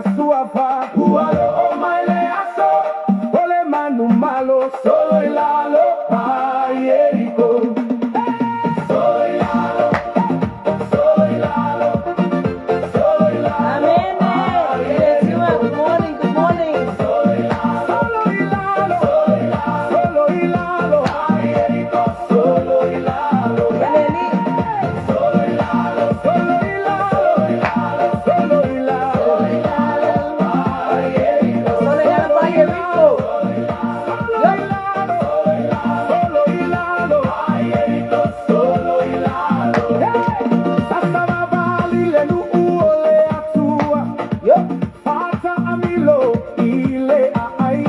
Suafa ua loo mai le aso o le manumalo solo i lalo pa Ieriko. Solo i lalo, solo i lalo, solo i lalo. Amen. Yeshua, good morning, good morning. Solo i lalo, solo i lalo, solo i lalo, Yeriko, solo i lalo. Leleli. Solo i lalo, solo i lalo, solo i lalo, Yeriko. Solo i lalo pa Jericho. Solo i lalo, solo i lalo, Yeriko, solo i lalo. Sasa vavali le nuu o le Atua. Yo. Fata amilo ile ai.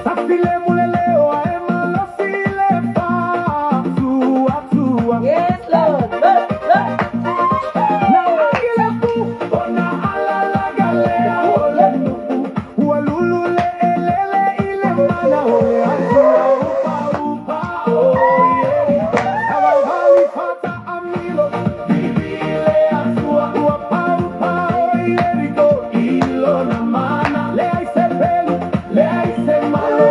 Safile mulele o ae malosi le fa tua tua. Yes, Lord. Look, look. Na angile ku ona alala galea ole nuu. Ua lulu le elele ile mana ole atua upa upa o Yeriko. Savavali fata amilo vivi le atua ua pau pau Yeriko ilo na mana le ai se pelu le ai se malo.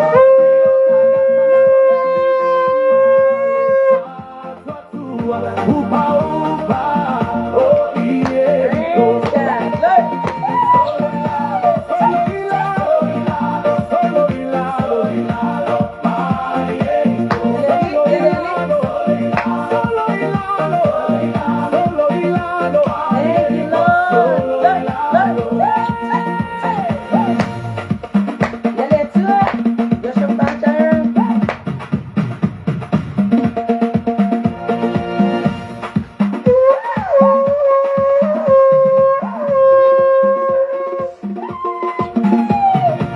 Upa upa o Yeriko. Praise God. Look. Solo i lalo, solo i lalo, Leleli, leleli. solo i lalo, solo i lalo. Thank you, Lord. Look, look. Yeletua. Yoshua Sharon.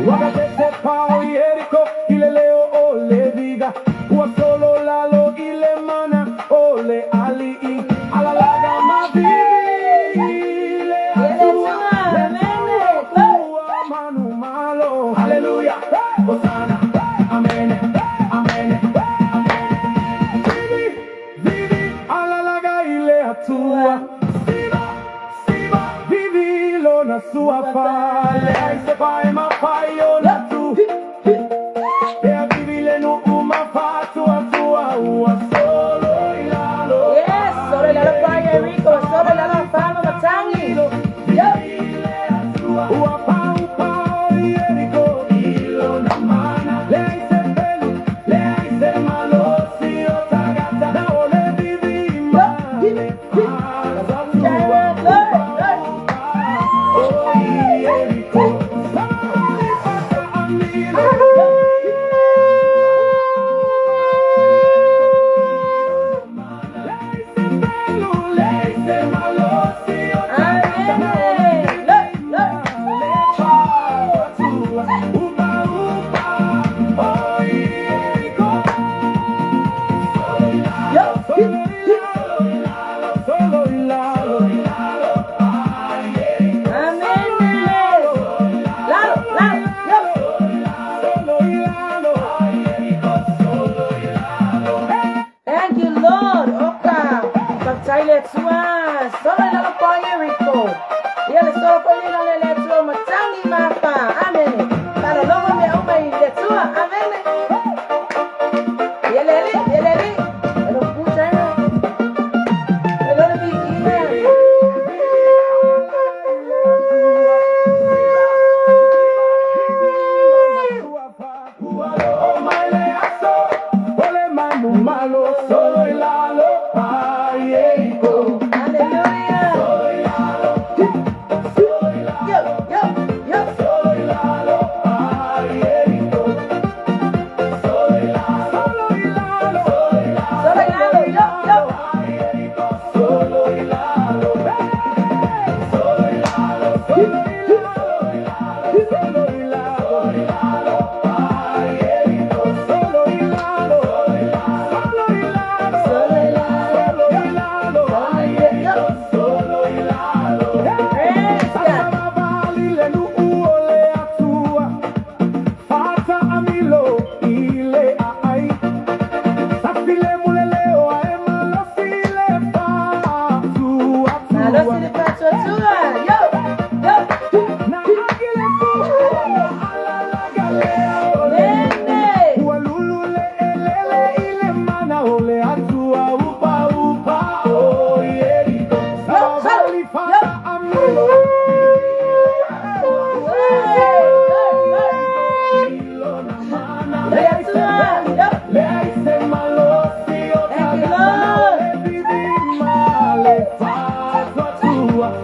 Wakatete pao Yeriko, ile leo ole viga. Ua solo lalo ile mana ole alii. Alalaga mavivi ile atua. Yeletua. Amen. Look. Ua manu malo. Hallelujah. Hosanna. Amen. Amen. Amen. Vivi, vivi, alalaga ile atua. Siva, siva, vivi lona sua fale. Ai se pai ma fai ona tu. E vivi le nu uma fatu atua ua solo ilalo. Yes, solo i lalo pa Jericho. Solo i lalo pa Matangi. Yo. Ua pau pau Yeriko ilo na mana. Le ai se pelu, le ai se malo si o tagata. Na ole vivi male fasa tua. Sharon, look, look. Oh Yeriko. Savali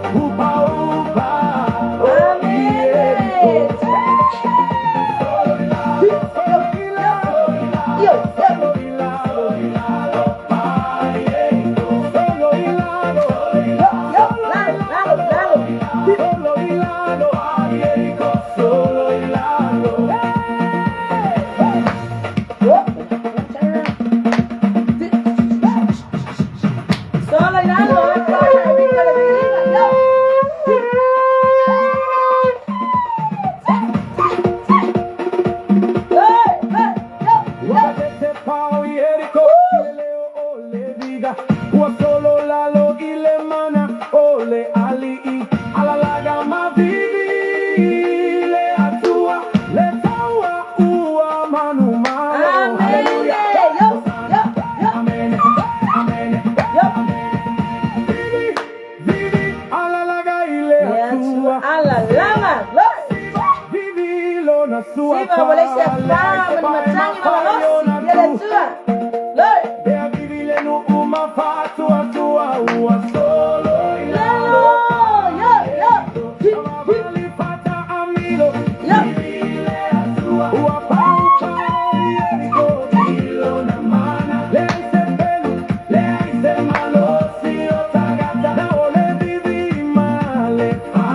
Amen. Yo, yo. Yo, yo, lalo, lalo, lalo. Whoop. Turn around. Solo lalo, eh, Rico, le viva. Yo. Hey, hey, yo, yo. Amen. Yo, yo, yo, yo. Alalama. Glory. Siva walaisa fama ni matangi malosi. Yele tua. Glory. Lalo. Yo, yo. Hi, hi. Yo.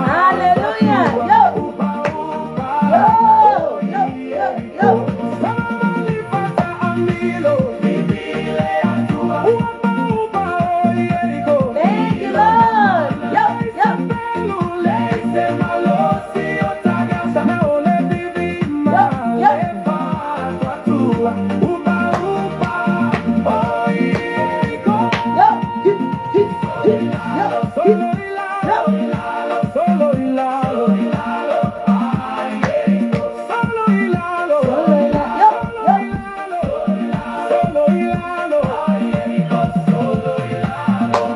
Hallelujah. Yo. Yo, yo, yo, yo. Thank you, Lord. Yo, yo. Yo, yo. Yo. Hi, hi, hi. Yo, hi. Yo. Yo, yo. Yo,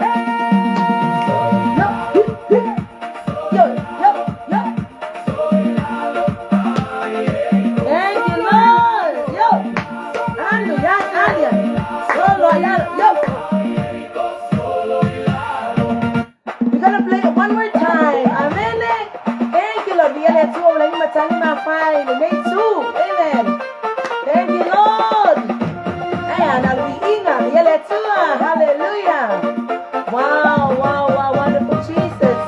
hi, hi. Yo, yo, yo. Thank you, Lord. Yo. Ando, ya, ya. Solo, ya, yo. We're gonna play it one more time. Amen. Thank you, Lord. Bigyan natin wala yung matangi mafai. May two. Amen. Thank you, Lord. Ayan, alwiinga. Bigyan natin. Hallelujah. Wow, wow, wow. Wonderful Jesus.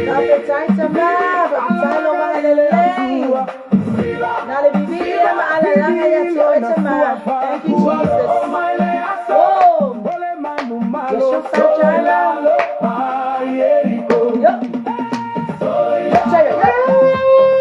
Kapitay sama. Kapitay lo mga leleng. Nalibibira maalala kaya sama. Thank you, Jesus. Oh. Yo. Yo. Yo.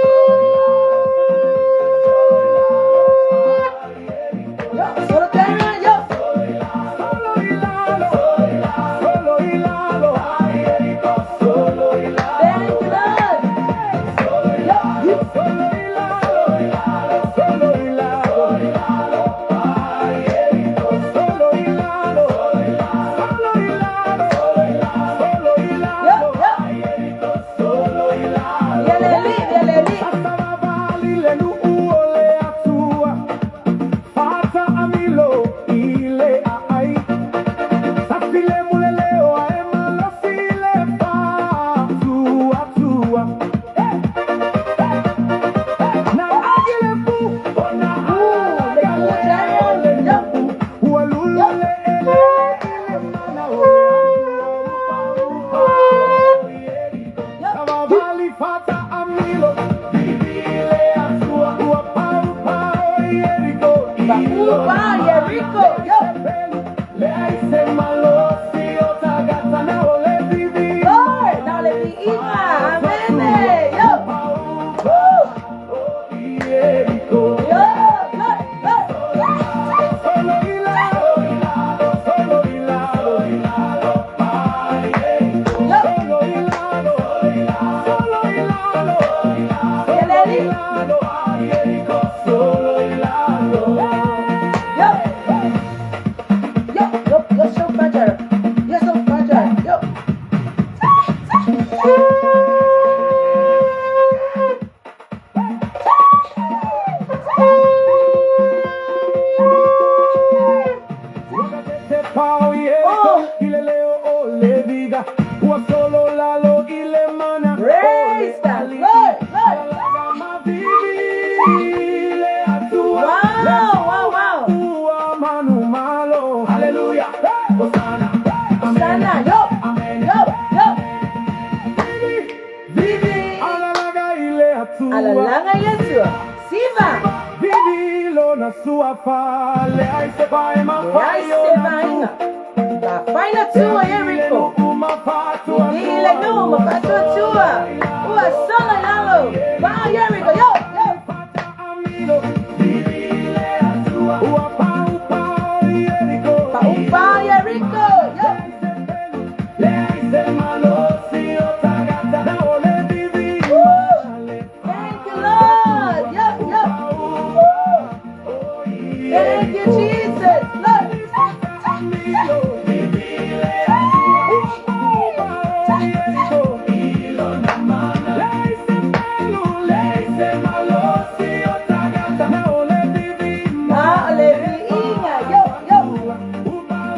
Praise God. Lord, Lord. Wow, wow, wow. Hallelujah. Hosanna. Hosanna. Yo, yo, yo. Vivi. Alalaga ile hatua. Alalanga Yesu. Siva. Vivilo na sua fale ai se vai ma Ai se vainga. La faina tua Jericho. Ile numa fatua tua. Ua solo lalo. Wow, Jericho. Yo, yo. Pa upa Jericho. Yo. Woo. Thank you, Lord. Yo, yo. Woo. Thank you, Jesus. Lord. Hallelujah. Yo, yo. Yo.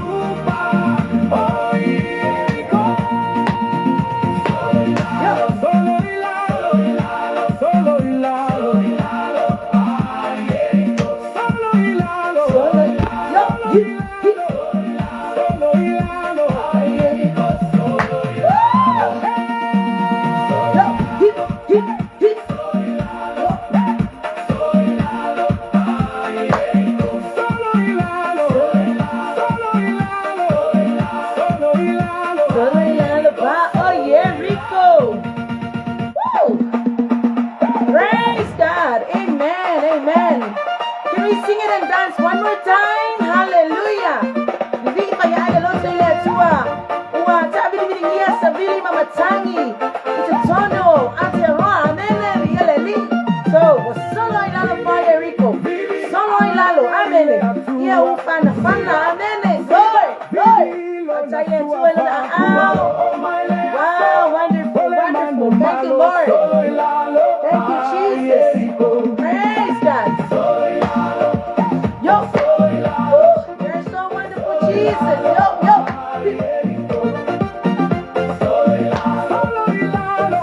Solo. Yo. Hi, hi. Yo. Hi, hi, hi. Solo ilalo pa. Oh, Jericho. Woo. Praise God. Amen. Amen. Can we sing it and dance one more time? Hallelujah. Vivi pa ya agalo sa ile tua. Ua tabi ni ia sabili mamatangi. Itatono ateroa amene yeleli. So, solo ilalo pa Jericho. Solo ilalo amene. Ia ufana fana amene. Glory, glory. Ataile tua ilana ao. Wow, wonderful, wonderful. Thank you, Lord. Thank you, Jesus. Praise God. Yo. Woo, you're so wonderful, Jesus. Yo, yo. Solo ilalo.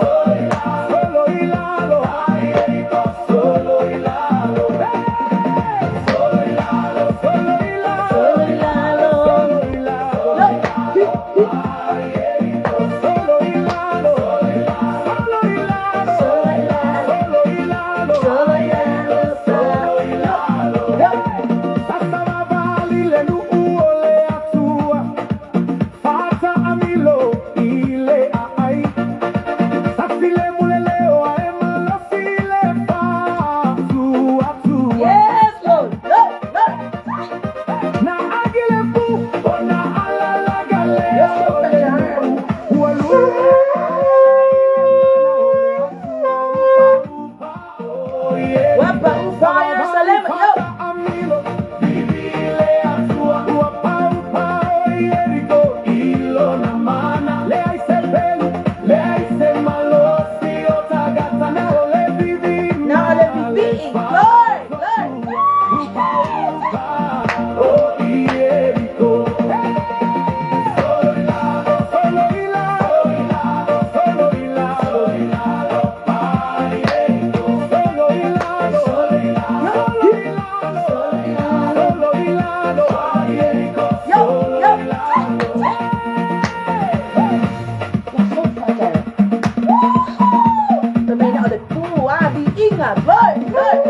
Yo. Hi, hi. Solo ilalo. Solo ilalo. Yo. Yo. Yes, Lord. Yo, yo. Wapa upa Yerusalem. Yo. Now let me be. Lord, Lord. Yo, yo. Lord, Lord.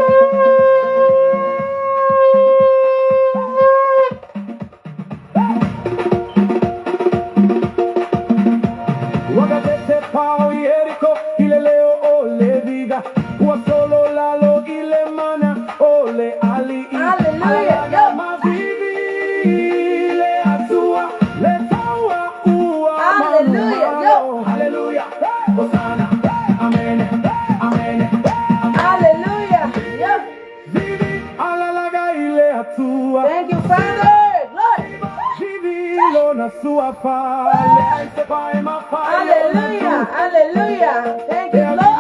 Wakatete pao Yeriko ile leo ole viga wa solo lalo ile mana ole ali Hallelujah. Yo. Mavivi ile atua letawa ua Hallelujah. Yo. Hallelujah. Hosanna. Amen. Amen. Hallelujah. Yo. Vivi alalaga ile atua Thank you, Father. Lord. Vivi lona sua fale se vai ma Hallelujah. Hallelujah. Thank you, Lord.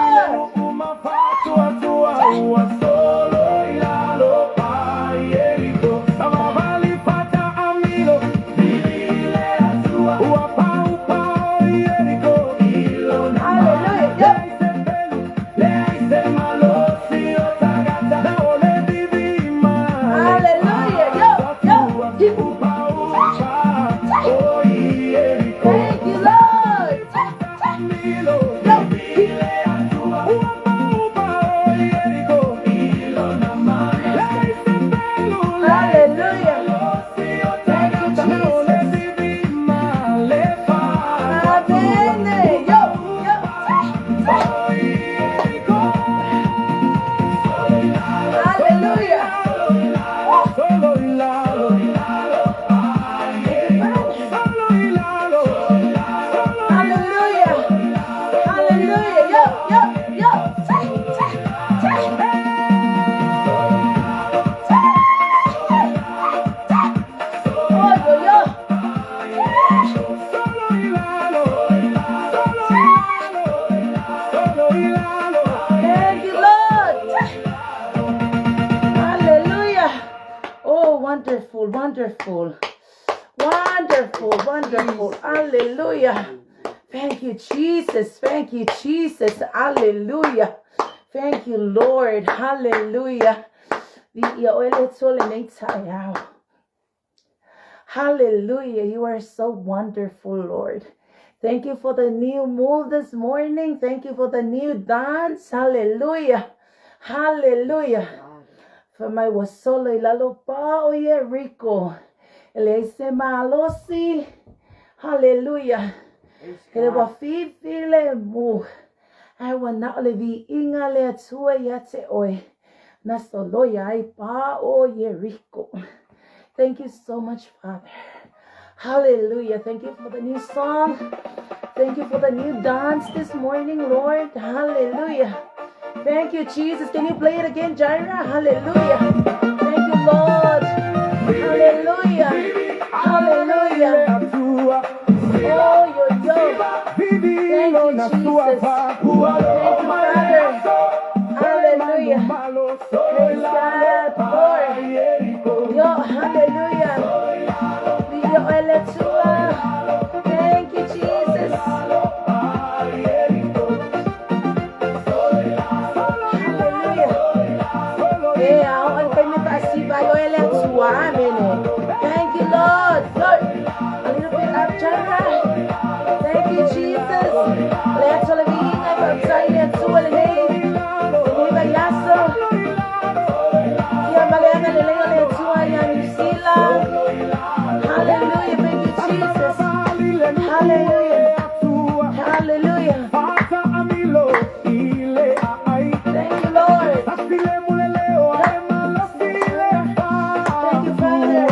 Wonderful. Wonderful, wonderful. Hallelujah. Thank you, Jesus. Thank you, Jesus. Hallelujah. Thank you, Lord. Hallelujah. Hallelujah. You are so wonderful, Lord. Thank you for the new move this morning. Thank you for the new dance. Hallelujah. Hallelujah. For my wasolo ilalo pa o Jericho. Ele se malosi. Hallelujah. Ele wa fifi le mu. Ai wa na le vi inga le atua ia te oe. Na solo ia ai pa o Jericho. Thank you so much, Father. Hallelujah. Thank you for the new song. Thank you for the new dance this morning, Lord. Hallelujah. Thank you, Jesus. Can you play it again, Jirah? Hallelujah. Thank you, Lord. Hallelujah. Hallelujah. Oh, yo, yo. Thank you, Jesus. Thank you, Father. Hallelujah. Praise God, Lord. Yo, hallelujah. Thank you, Jesus. Hallelujah. Thank you, Lord. Lord. A little bit up, Jirah. Thank you, Jesus. Hallelujah. Thank you, Jesus. Hallelujah. Hallelujah. Thank you, Lord. Thank you, Father.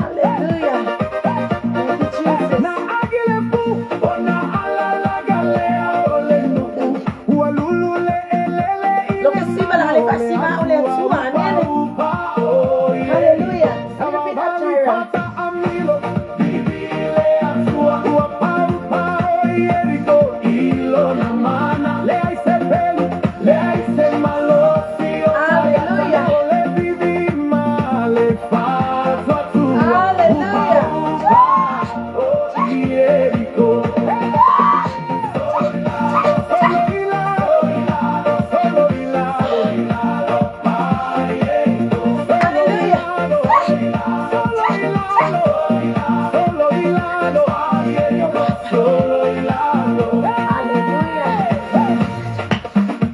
Hallelujah. Thank you, Jesus. Look at Siba la halifa Siba ole atua. Amen. Hallelujah. A little bit up, Jirah. Hallelujah. Hallelujah. Hallelujah. Hallelujah.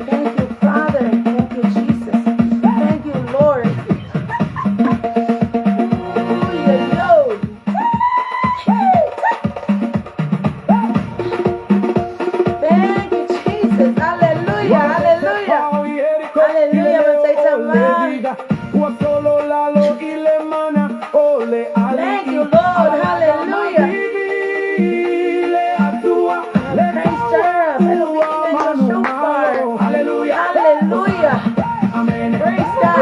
Thank you, Father. Thank you, Jesus. Thank you, Lord. Ooh, yo, yo. Thank you, Jesus. Hallelujah. Hallelujah. Hallelujah. Thank you, Lord. Hallelujah. Praise Jirah. Shofar. Hallelujah. Praise God.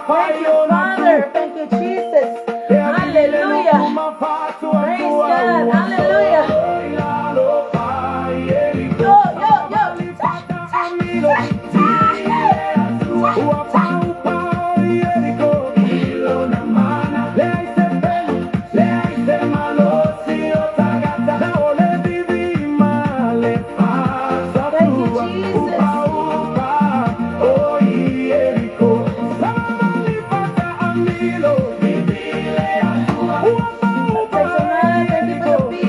Thank you, Father. Thank you, Jesus. Hallelujah. Praise God. Hallelujah. Yo, yo, yo. Thank you, Jesus. Thank you for the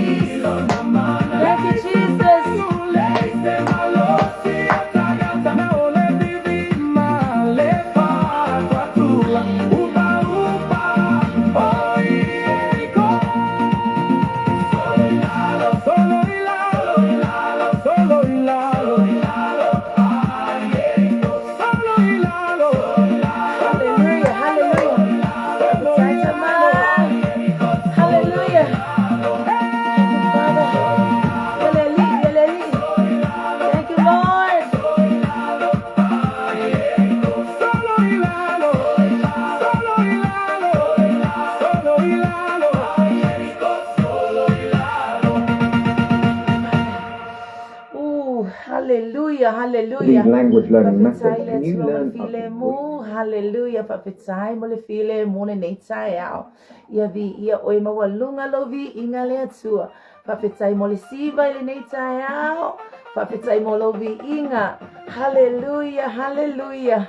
Hallelujah. These language learning Faafetai methods, le can you Atua mo le learn up to filemu. Hallelujah. Faafetai mo le filemu lenei taeao. Ia viia oe maualuga lou viiga le Atua. Faafetai mo le siva i lenei taeao. Faafetai mo lou viiga. Hallelujah, hallelujah.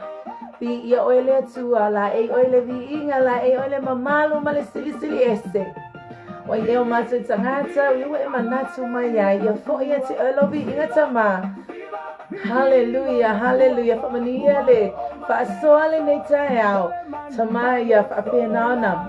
Viia oe le Atua, laei oe le viiga, laei oe le mamalu ma le silisili ese. O ai ea o matou tagata, o ia ua e manatu mai ai, ia foʻi ia te oe lou viiga Tama. Hallelujah, hallelujah. Faamanuia le faasoa lenei taeao. Tama ia faapena ona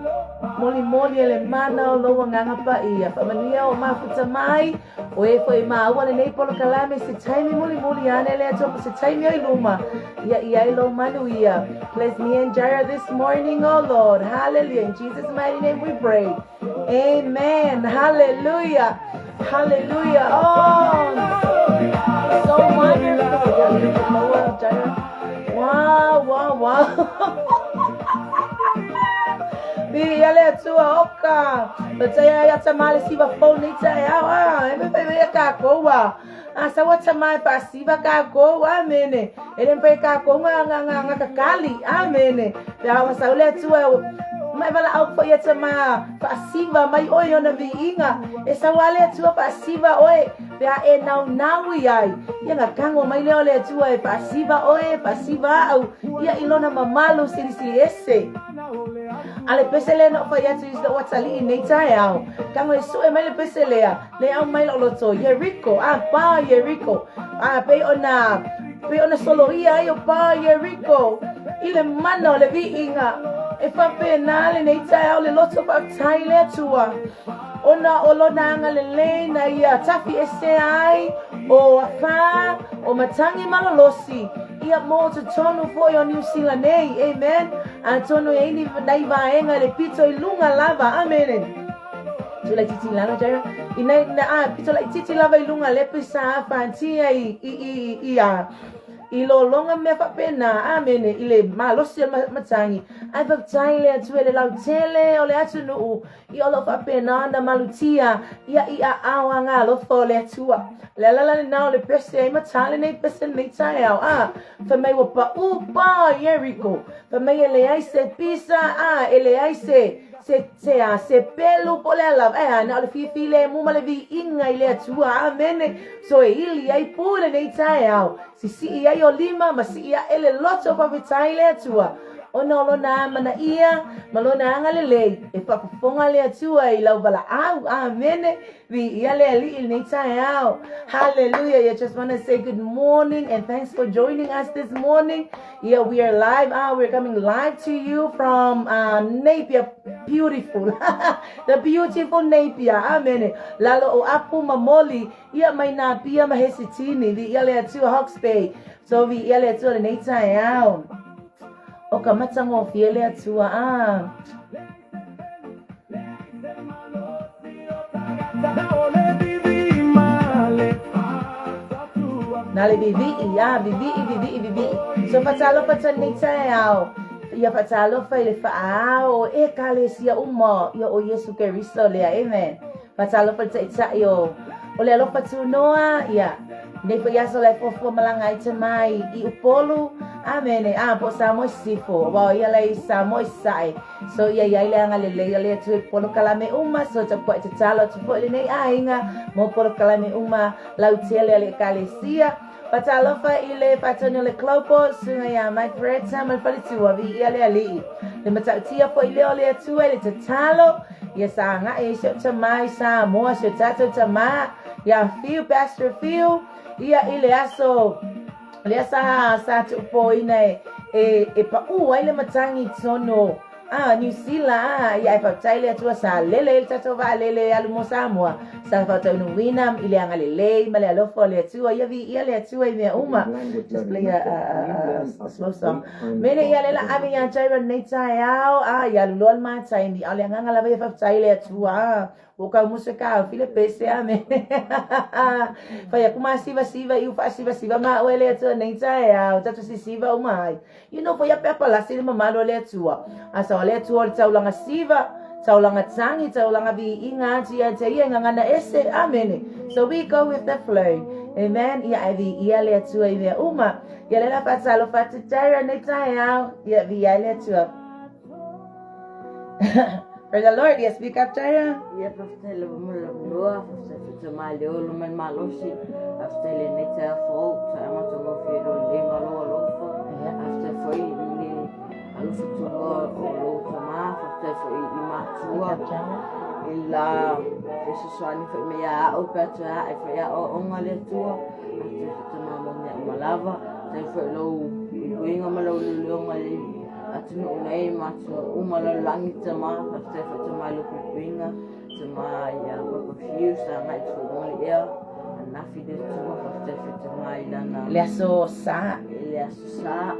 molimoli e le mana o lou Agaga Paia. Faamanuia o mafuta mai, o e foi maua lenei polokalame se taimi mulimuli ane le Atua po se taimi o i luma. Ia i ai lou manuia. Bless me and Jaira this morning, oh Lord. Hallelujah. In Jesus' mighty name we pray. Amen. Hallelujah. Hallelujah. Oh, so wonderful. Wow, wow, wow. Viia le Atua oka. Faafetai ia Tama le siva fou nei taeao. Ah, e mafai mai ia kākou a. A saua Tama e faasiva kākou. Amene. E le mafai e kākou ngā ngā ngā ngā kakali. Amene. Pe a ua sau le Atua ma e valaau foi ia Tama faasiva mai oe i ona viiga. E sau lava le Atua faasiva oe pe a e naunau i ai. Ia ona kago mai lea o le Atua e faasiva oe, faasiva au, ia i lona mamalu silisili ese. A le pese lea na ou fai atu i lou atalii i nei taeao, kago e sue mai le pese lea, le au mai lou loto, Yeriko, a pa Yeriko. A pei ona, pei ona soloia ai o pa Yeriko i le mana o le viiga. E faapena lenei taeao le loto faafetai i le Atua, ona o lona agalelei na ia tafi esea ai o afa, o matagi malolosi, ia mo totonu foi o Niu Sila nei. Amen. Atonu e i ai ni nai vaega i le pito i luga lava. Amene. Tu laitiiti i lalo, Jairo. I nai, na, a, pito laitiiti lava i luga le pisa a whantia i, i, i, i, a, i lologa mea faapena, amene, i le malosi o le matagi. Ae faafetai le Atua i le lautele o le atunuu, ia o lo o faapena ona malutia ia i aao agalofa o le Atua. O le ala la lena o le pese ai matā lenei pese lenei taeao, a, fai mai ua paʻū pa Ieriko, fai mai e leai se pisa, a, e leai se, se, se a, se pelu po o le a lava, ae a, na o le filemu ma le viiga i le Atua, amene, so e ili ai pū i lenei taeao, sisii ai o lima ma sii aʻe le loto faafetai i le Atua, ona o lona amanaia ma lona agalelei, e faafofoga le Atua i lau valaau, amene, Viia le Alii i lenei taeao. Hallelujah. Yeah, just want to say good morning and thanks for joining us this morning. Yeah, we are live. We're coming live to you from Napier. Beautiful. The beautiful Napier. Amen. Lalo o Apu Mamoli. Ia mai Napia ma Hesitini. Viia le Atua Hawke's Bay. So viia le Atua lenei taeao. O ka matagofie le Atua. Ah. Na le vivii, a vivii, vivii, vivii. So faatalofa atu lenei taeao, ia faatalofa i le faaao o Ekalesia uma ia o Iesu Keriso lea. Amen. Faatalofa i le Taitai o o le alofa tunoa, ia, nei foi aso la e fuafua malaga ai Tama i Upolu, amene, a po o Samoa i Sisifo, aua o ia la i Samoa i Sasae. So ia i ai le agalelei o le Atua i polokalame uma, so tapuai tatalo atu foi lenei aiga mo polokalame uma lautele a le Ekalesia. Faatalofa i le faatonu o le Global, susuga ia Mike Beretta ma le faletua, viia le Alii. Le matautia foi lea o le Atua i le tatalo, ia sa agai ai si ou tama i Samoa, si o tatou tama, ia Fiu, Pastor Fiu, ia i le aso lea sa, sa tuupoina e, e, e paʻū ai le matagi i totonu o ah, Niu Sila, ah, ia e faafetai le Atua sa lele ai le tatou vaalele e alu mo Samoa, sa faataunuuina i le agalelei ma le alofa o le Atua, ia viia le Atua i mea uma. Just play a, a, a, a slow song. Mele ia lela ave ia Jairo nei taeao, ah, ia alu loa le ma taimi, a o le agaga lava ia faafetai le Atua, ah, Ua kau musu ka au file pese a me. Fai aku ma siva siva iu fa siva siva ma oe le Atua nei taeao tatou sisiva uma ai. You know foi a pepa lasi le mamalu o le Atua. A sa o le Atua o le taulaga siva. Taulaga tagi, taulaga viiga atu ia te ia i gagana ese. Amene. So we go with the flow. Amen. Ia ae viia le Atua i mea uma. Ia le la faatalofa atu Jaira nei taeao. Ia viia ai le Atua. Praise the Lord. Ia speak up Jaira. Ia faafetai lava mo le avanoa, faafetai foi tama i le olo ma le malosi, faafetai lenei taeao fou, taeao matagofie i lou lelei ma lou alofa, faafetai foi i le alofa tunoa o lou tama, faafetai foi i matua, i la fesoasoani foi mai ia au pe a toe ae foi aoaoga a le Atua, faafetai foi tama mo mea uma lava, faafetai foi i lou puipuiga ma lou leoleoga i le atunuu nei ma atunuu uma lalolagi tama, faafetai foi tama i lou puipuiga, tama ia Papa Fiu sa agai i Tufogalia ananafi le Atua, faafetai foi tama i lana Le aso Sa. I le aso Sa.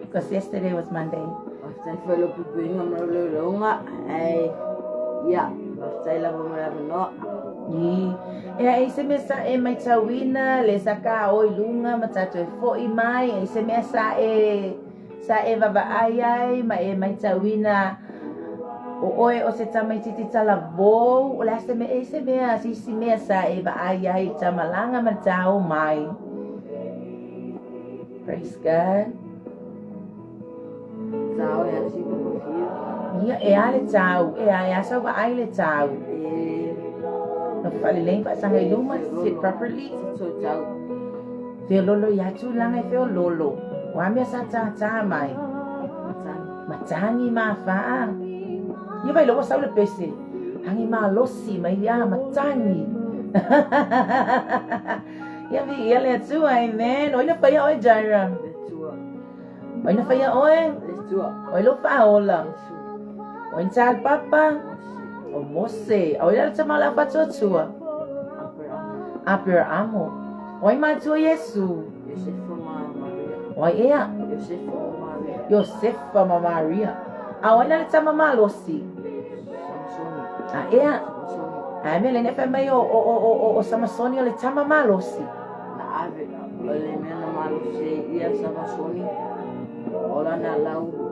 Because yesterday was Monday. Faafetai foi i lou puipuiga ma lou leoleoga, ae ia, faafetai lava mo le avanoa. I. Ea e i se mea sa e maitauina le sa ka o i luga ma tatou e fo'i mai, e i se mea sa e Sa e vaavaai ai ma e maitauina o oe o se tamaititi talavou, o le a se mea, e se mea, se isi mea sa e vaai ai i le tamalanga ma le tao mai. Praise God. Tao e asi ko fiu. Ia, e a le tau, e a, e a sau vaai le tau. E No whalelei whaasanga i luma, sit properly. To tau. Feololo ia tulaga e feololo. O a mea sa tātā mai? Matagi. Matagi mafaa. Ia vai loa sau le pese. Agi malosi mai ia matagi. Ia vi ia le Atua, amen. Oi na whaia oe, Jaira. Le Atua. Oi na whaia oe. Le Atua. Oi lo whaola. Yesu. Oi na tāle papa. Mose. O Mose. Oi la tama la whatuatua. Aperamo. Aperamo. O ai matua Iesu. Iosefa ma Maria. O ai ea. Iosefa ma Maria. Iosefa ma Maria. A o ai la le tama malosi? Samasoni. A ea. Samasoni. A mea le ne mai o, o, o, o, o Samasoni o le tama malosi. Na ave o le mea na malosi ia Samasoni. O lana laulu.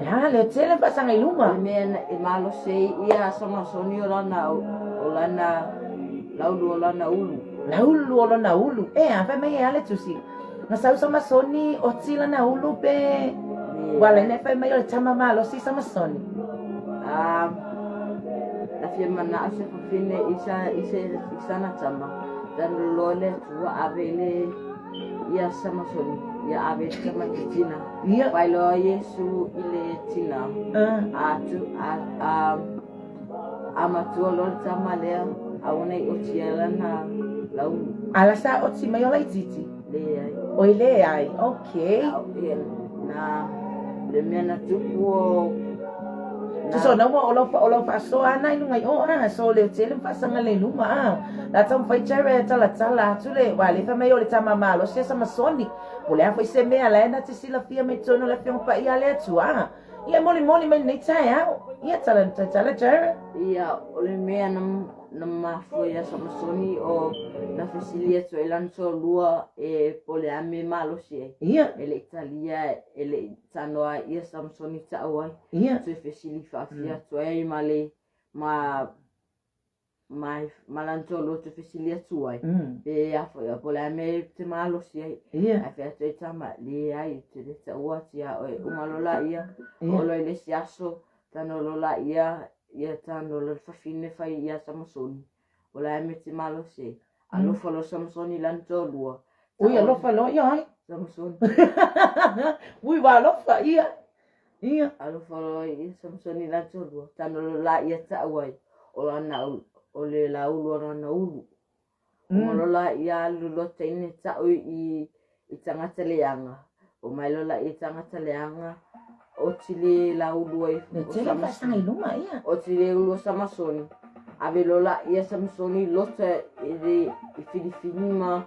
A le tele faasaga i luma. O le mea na e malosi ai ia Samasoni o lana o lana laulu o lana ulu. Laulu o lona ulu. E a fai mai e a le tusi. Na sau Samasoni oti lana ulu pe ua le ne fai mai o le tama malosi Samasoni. A na fia manao se fafine i sa i se i sana tama. Tanu loa le Atua ave i le ia Samasoni ia ave i le tamaitiiti. Ia. Failoa Iesu i le tina. A tu a a a matua loa le tama lea aua nei oti ai lana laulu. A la sa oti mai o laitiiti? Leai. Oi leai, okay. A ia na le mea na tupu o na. So na ua o lau o lau faasoa ana i luga i o a so le tele ma faasaga le luma a la taumafai Jared e talatala atu le ua le fai mai o le tama malosi a Samasoni. Po o le a foi se mea la e na te silafia mai totonu o le Afioga Paia a le Atua. Ia e molimoli mai lenei taeao. Ia tala tala Jared. Ia, o le mea na, na mafua iā Samasoni o na fesili atu ai lana toalua e po o le a mea e malosi ai. Ia. E le i talia, e le i tanoa ia Samasoni taʻu ai. Ia. Toe fesili faafia atu ai ma le, ma ma ma lana toalua toe fesili atu ai. Pe a foi po o le a mea e te malosi ai. Ia. Ae fai atu ai tama, leai, ou te le taua atu iā oe. Uma loa laia, oo loa i le isi aso, tano loa laia, ia tano loa le fafine fai iā Samasoni. O le a mea e te malosi ai. Alofa loa Samasoni i lana toalua. Ui, alofa loa ia ai. Samasoni. Ui, ua alofa ia. Ia. Alofa loa ia Samasoni i lana toalua. Tano loa laia taʻu ai, o lana o le laulu o lana ulu. Uma loa laia alu loa teine taʻu i i tagata leaga. O mai loa laia i tagata leaga, oti le laulu ai Le tele faasaga i luma ia. Oti le ulu o Samasoni. Ave loa laia Samasoni lota i le i filifili ma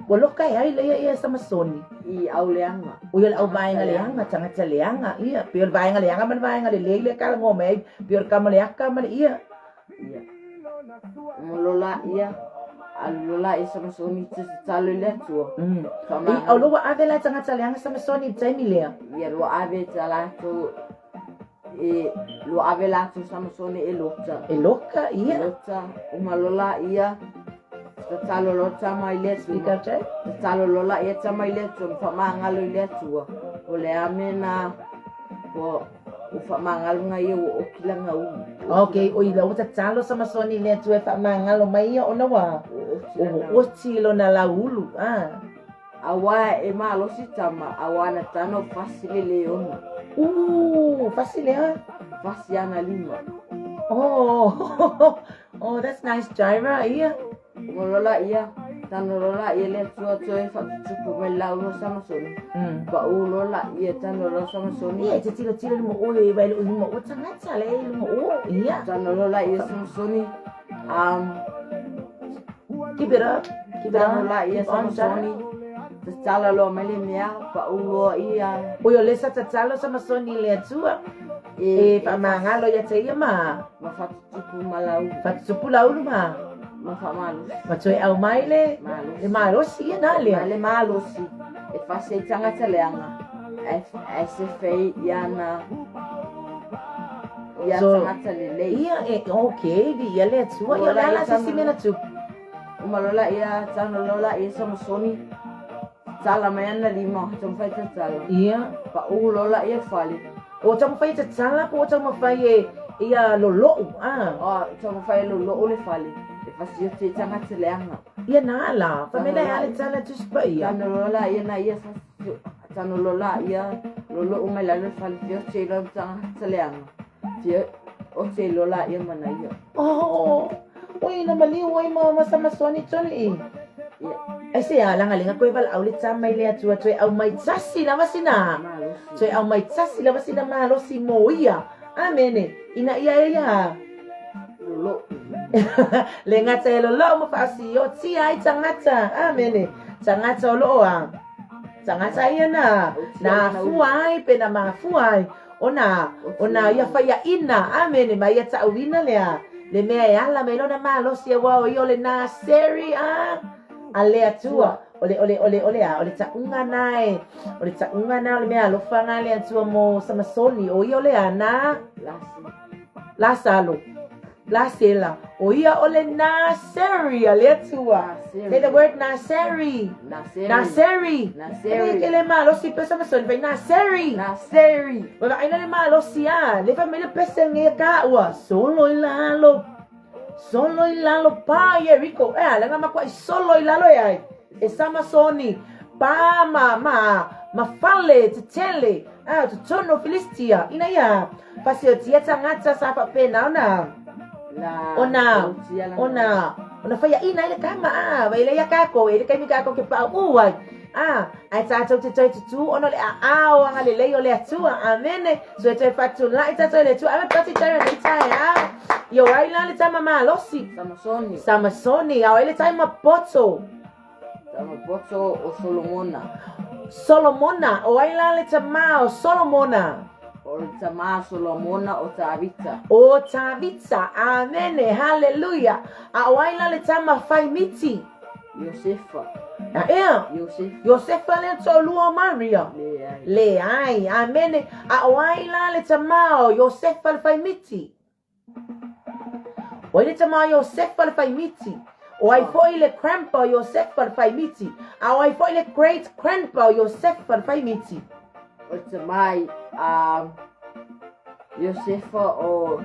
Ua loka e ai leia ia Samasoni. I au leaga. O ia le au vaega leaga, tagata leaga, ia. Pei o le vaega leaga ma le vaega lelei lea e kalagoa mai ai, pei o le kama leaka ma le ia. Ia. Uma loa laia, alu loa laia Samasoni te tatalo i le Atua. I, o lo ua ave la tagata leaga Samasoni i le taimi lea. Ia, ua ave ta latou. E lua ave latou Samasone e Lota. E Lota, ia. E Lota, uma lola ia. Tatalo loa tama i le Atua. Speak up, Jay. Tatalo loa la ia tama i le Atua, ma faamagalo i le Atua. O le a mea na ua ua faamagalo ia ua oki lana ulu. Ok, o ila ua tatalo Samasoni i le Atua e faamagalo mai ia ona ua Ua ua oti lana oti lona lauulu. Ah. Auā e malosi tama, auā na tano fasi le leona. Ooh, fasi lea. Fasi ana lima. Oh, oh, that's nice, Jaira. Ia. Uma lola ia, tano lola ia le Atua toe faatutupu mai le lauga o Samasoni. Pau lola ia tano lola Samasoni. Ia, e te tilo tilo luma o e vai luma o tangata le luma o. Ia. Tano lola ia Samasoni. Keep it up. Keep it Tano on. la ia Keep on, Jaira. Samasoni. Tatala loa mai le mea, pau loa ia. Oi o le sa tatalo Samasoni i le Atua. E faamagalo ia te ia ma. Ma faatutupu ma laulu. Faatutupu laulu ma. Ma faamalosi. Ma toe aumai le. Malosi. Le malosi ia na lea. Ma le malosi. E fasi ai tagata leaga. Ae sefe ia na. Ia So, tagata lelei. Ia e, okay, vi ia le Atua. Ia o le a la se isi mea na tupu. Uma loa ia tano loa ia Samasoni. Tatala mai ana lima, taumafai e tatala. Ia. Pau loa laia fale. O taumafai e tatala po o taumafai e ia lolou, a. O taumafai e lolou le fale. E fasioti ai tagata leaga. Ia na la, fai mai la e a le tala Tusi Paia. Tano loa laia na ia tano loa laia lolou mai lalo le fale fioti ai loa tagata leaga. Fioti ai loa laia ma naia. Oh, oi na maliu ai ma ma Samasoni tonu i. Ia. Ai se a langa lenga koe valaau le tama i le Atua toe aumai tasi lava sina. Malosi. Toe aumai tasi lava sina malosi mo ia. Amene. Ina ia e ia. Lolou. Le gata e lolou ma faasioti ai tagata. Amene. Tagata o loo a. Tagata ia na na afua ai pe na mafua ai ona ona ia faiaina. Amene. Ma ia taauina lea le mea e ala mai lona malosi auā o ia o le Naseri a a le Atua. O le o le o le o le a o le taʻuga na e o le taʻuga na o le mea alofa na le Atua mo Samasoni o ia o le a na Lasalo Lasela o ia o le Naseri a le Atua. Say the word Naseri. Naseri. Naseri. Naseri. E ke le malosi pe Samasoni fai Naseri. Naseri. Ua vaaina le malosi a le fai mai le pese nge ka ua solo i lalo. Solo i lalo pa Yeriko. E a lenga makua i solo i lalo e ai. E Samasoni. Pa ma ma ma fale tetele. A totonu o Filistia. Ina ia fasiotia tagata sa faapena ona ona ona ona faiaina ai le kama a vai le ia kākou e le kaimi kākou ke paʻu ai a ae tātou te toe tutū ona o le aao agalelei o le Atua. Amene. So e toe faatulai tātou i le Atua. Ave pati tae nei taeao. Io ai la le tama malosi. Samasoni. Samasoni. Ao ai le taima poto. Tama poto o Solomona. Solomona. O ai la le tama o Solomona. O le tama Solomona o Tavita. O Tavita. Amene. Haleluia. A o ai la le tama faimiti. Iosefa. A ea. Iosefa. Iosefa le toalua o Maria. Leai. Leai. Amene. A o ai la le tama o Iosefa le faimiti. O ai le tama o Iosefa le faimiti. O ai foi le grandpa o Iosefa le faimiti. A o ai foi le great grandpa o Iosefa le faimiti. O le tama a Iosefa o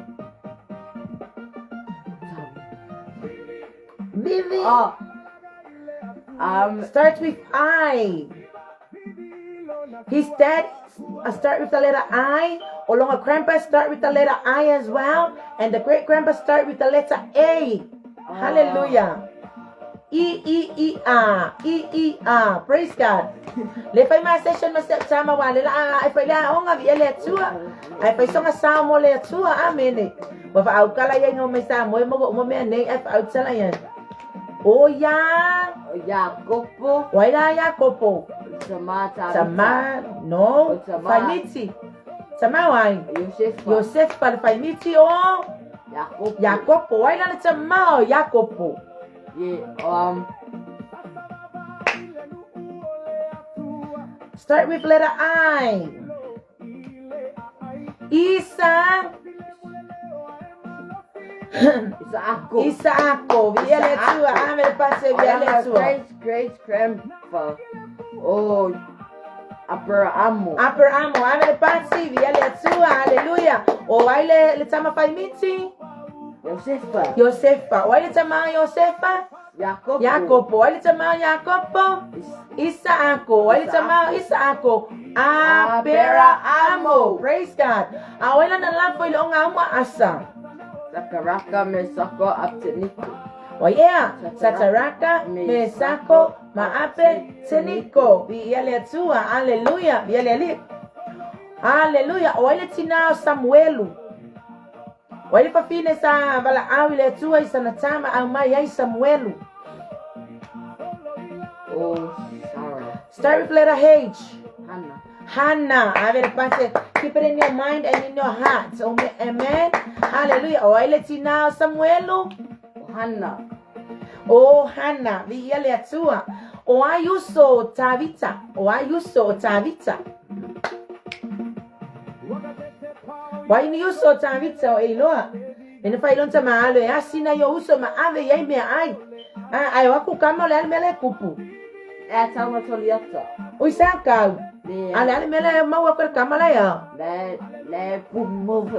Vivi. Oh. Starts with I. His dad start with the letter I. Olonga grandpa start with the letter I as well. And the great grandpa start with the letter A. Hallelujah. E E E A E E A. Praise God. Le fai ma session ma se tama wa le la e fai le aoga vi le Atua. Ai fai songa sao mo le Atua. Amene. Wa fa au kala ia ngo mai sa mo mo mo mea nei ai fa au tala ia. O ia Iakopo. Wai la Iakopo. Tama Tavita. Tama no O tama. Faimiti. Tama wai. Iosefa. Iosefa le Faimiti o Iakopo. Iakopo. Wai la le tama o Iakopo. Ye Start with letter I. Isa Isaako. Isaako. Via le Atua. Ave le pase via le Atua. Great great grandpa. O Aperamo. Aperamo. Ave le pasi via le Atua. Hallelujah. O ai le le tama fai miti. Josefa. Josefa. O ai le tama Josefa. Jakopo. Jakopo. O ai le tama Jakopo. Isaako. O ai le tama Isaako. Aperamo. Praise God. A o ai lana lafo i le onga uma asa. Sakaraka me sako apteniko. O yeah, Sataraka, Mesako, Maape, Teniko. Via le Atua, hallelujah. Via le Ali. Hallelujah. O ai le tina o Samuelu. O ai le fafine sa valaau i le Atua i sana tama au mai ai Samuelu. O Sarah. Start with letter H. Hannah. Hannah. Ave le pase. Keep it in your mind and in your heart. Amen. Hallelujah. O ai le tina o Samuelu. O Hannah. O Hana, viia le Atua. O ai uso o Tavita. O ai uso o Tavita. Wai ni uso o Tavita o Eiloa. Ina fai lonta ma alo e asina yo uso ma ave iai mea ai. Ah, ai o aku kama o le ale mea le kupu. E a tauma toliata. O isa kau. Le Ale ale mea le maua koe le kama la ia. le le pumo fe.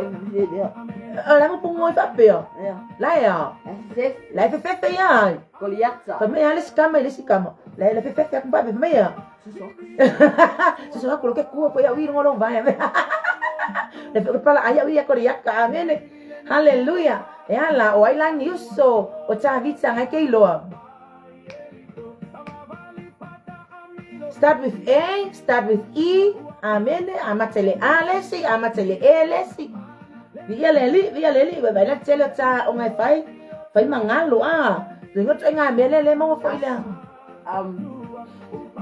O le mo pungo i whapea. Ya. La ia. Fef La e fefefe ia ai. Goliata. Fa mea ale si kama i le si kama. La e le fefefe aku pa mea. Suso. Suso aku lo ke kua ko ia ui ngolo vai. Le fe pala ai ui ko ia ka amene. Hallelujah. E ala o ai langi uso o Tavita ngai ke iloa. Start with A, start with E. Amene, amata le A le si, amata le E le si. Via le li, via le li, vai la tele ta o ngai fai. Fai mangalo a. Ringo to ngai mele le mo fo ile.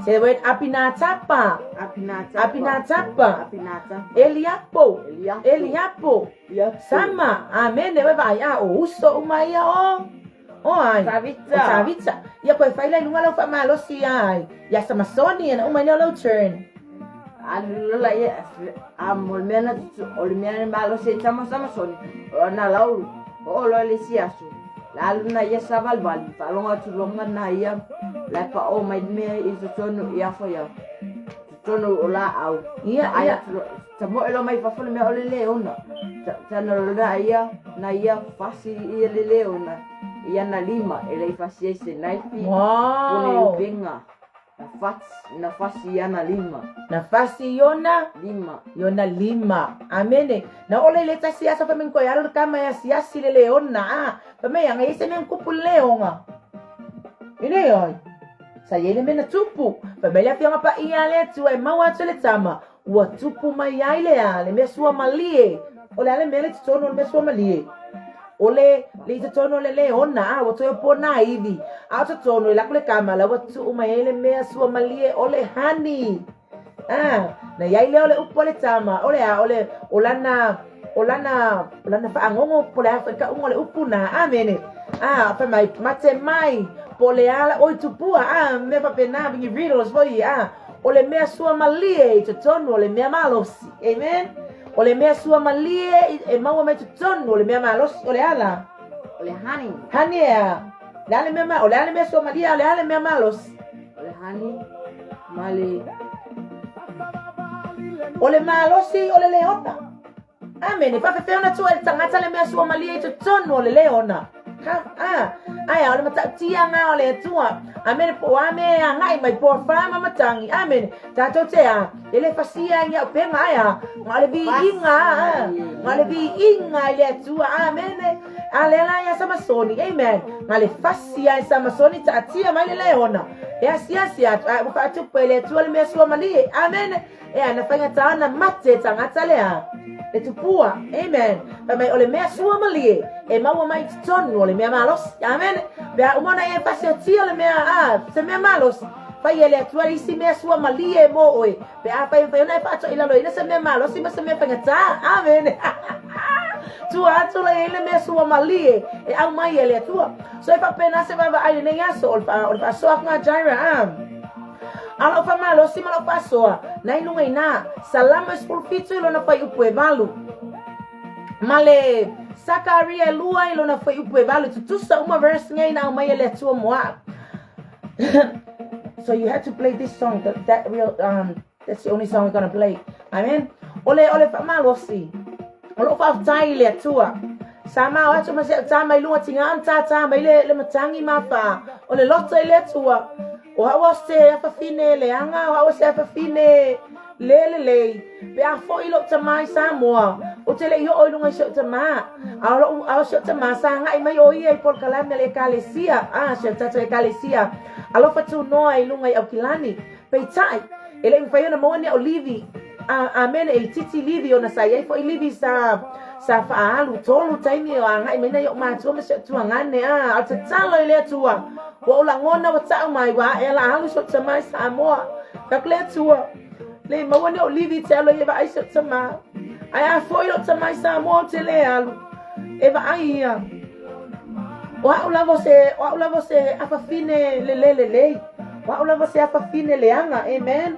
Say the word Apinatapa. Apinata. Apinatapa. Apinata. Eliapo. Eliapo. Eliapo. Eliapo. Sama. Amene we vai a o uso uma ia o. O ai. Tavita. O Tavita. Ia koe whaila i lunga lau whamalosi ai. Ia Samasoni ana uma lau turn. Alu la ia a mo le mea na o le mea malo se tama sama soni o na lau o lo le si aso la alu na ia sa val val fa longa tu longa na ia la pa o mai mea i to tonu ia fo ia tonu o la au Ia, ai ia. ta mo e lo mai fa fo le mea o le le ona ta na lo na ia na ia fasi ia le le ona ia na lima e le fasi e se naifi pone Wow. upenga na fasi na fasi ia na lima Nafasi yona lima yona lima. Amene. Na ole le tasi asa fa men ko yalo kama ya siasi le leona. Ah, fa me yang ese men kupu leonga. Ine yoi. Sa yele mena tupu. Fa me le afionga pa ia le tu e maua atu le tama. Ua tupu mai ai le a le mea sua malie. O le ale mea le totonu o le mea sua malie. O le le i totonu o le leona a ua toe pona ivi. A o totonu i lako le kama la ua tuu mai ai le mea sua malie o le hani. Ah, na iai lea o le upu a le tama, o le a, o le, o lana, o lana, o lana whaangongo po le a whaika ungo le upu na, amene. Ah, whai mai, mate mai, po le ala, oi tupua, ah, mea whapena, wingi riddles, foi, ah, o le mea sua malie i totonu, o le mea malosi, amen. O le mea sua malie e maua mai totonu, o le mea malosi, o le ala. O le hani. Hani e a, le ale mea ma, o le ale mea sua malie, o le ale mea malosi. O le hani ma le O le malosi o le leona. Amene, whawhewheona tua le tangata le mea sua malie i totonu o le leona. Ka, ah, ai, o le matautia ngā o le atua. Amene, po ame a ngai mai po whama matangi. Amene, tātou te a, e le fasia i au penga ai a, ngā le vi inga, ah, ngā le vi inga i le atua. Amene, a le la ia Samasoni, amen. Ngā le fasia i Samasoni ta atia mai le leona. E asia sia, a, ua whaatupu e le atua le mea sua malie. Amene, e ana whainga tāna mate tangata lea. Le tupua, amen. Whai mai o le mea sua malie, e maua mai totonu o le mea malosi, amen. Pea umona e fasi o tia le mea, ah, se mea malosi. Whai e le atua isi mea sua malie mo oe. Pea whai whai ona e whaato i lalo ina se mea malosi ma se mea whaingata, amen. Tua atu le le mea sua malie, e au mai e le atua. So e whapena se wawa ai le aso, o le whaasoa ngā jaira, ah. Ala o whamalosi ma lau whasoa, na ilunga ina, salama e spulufitu i lona whai upu e valu. Ma le Sakaria e lua i lona fuaiupu e valu, tutusa uma verse nei na aumai e le Atua mo a'u. So you had to play this song, that, that real, um, that's the only song we're gonna play. Amen. O le, o le faamalosi, o loo faafetai i le Atua. Sa mao atu ma se tā mai lunga tinga an tā tā mai le, le matangi ma whā. O le loto i le Atua. O hau o se afafine le anga, o hau o se afafine le lelei. Pe a foi lou tama i Samoa, ou te le i oo i luga i si ou tama. A o lou, a o si ou tama, sa agai mai o ia i polokalame a le Ekalesia, a, si o tatou Ekalesia, Alofa Tunoa i luga i Aukilani. Peitai, e le i mafai ona maua ni au livi, a, amene, e itiiti livi ona sa i ai foi livi sa, sa faaalu tolu taimi o agai mai nai ou matua ma si ou tuagane, a, a o le tatalo i le Atua, ua ou lagona ua tau mai, ua ae ala alu si ou tama i Samoa. Fai atu le Atua, Le maua ni ou livi te alu ai e vaai si ou tama. Ae a foi lou tama i Samoa ou te le alu. E vaai ia. O a'u lava o se, o a'u lava o se afafine le le lelei. O a'u lava o se afafine leaga. Amen.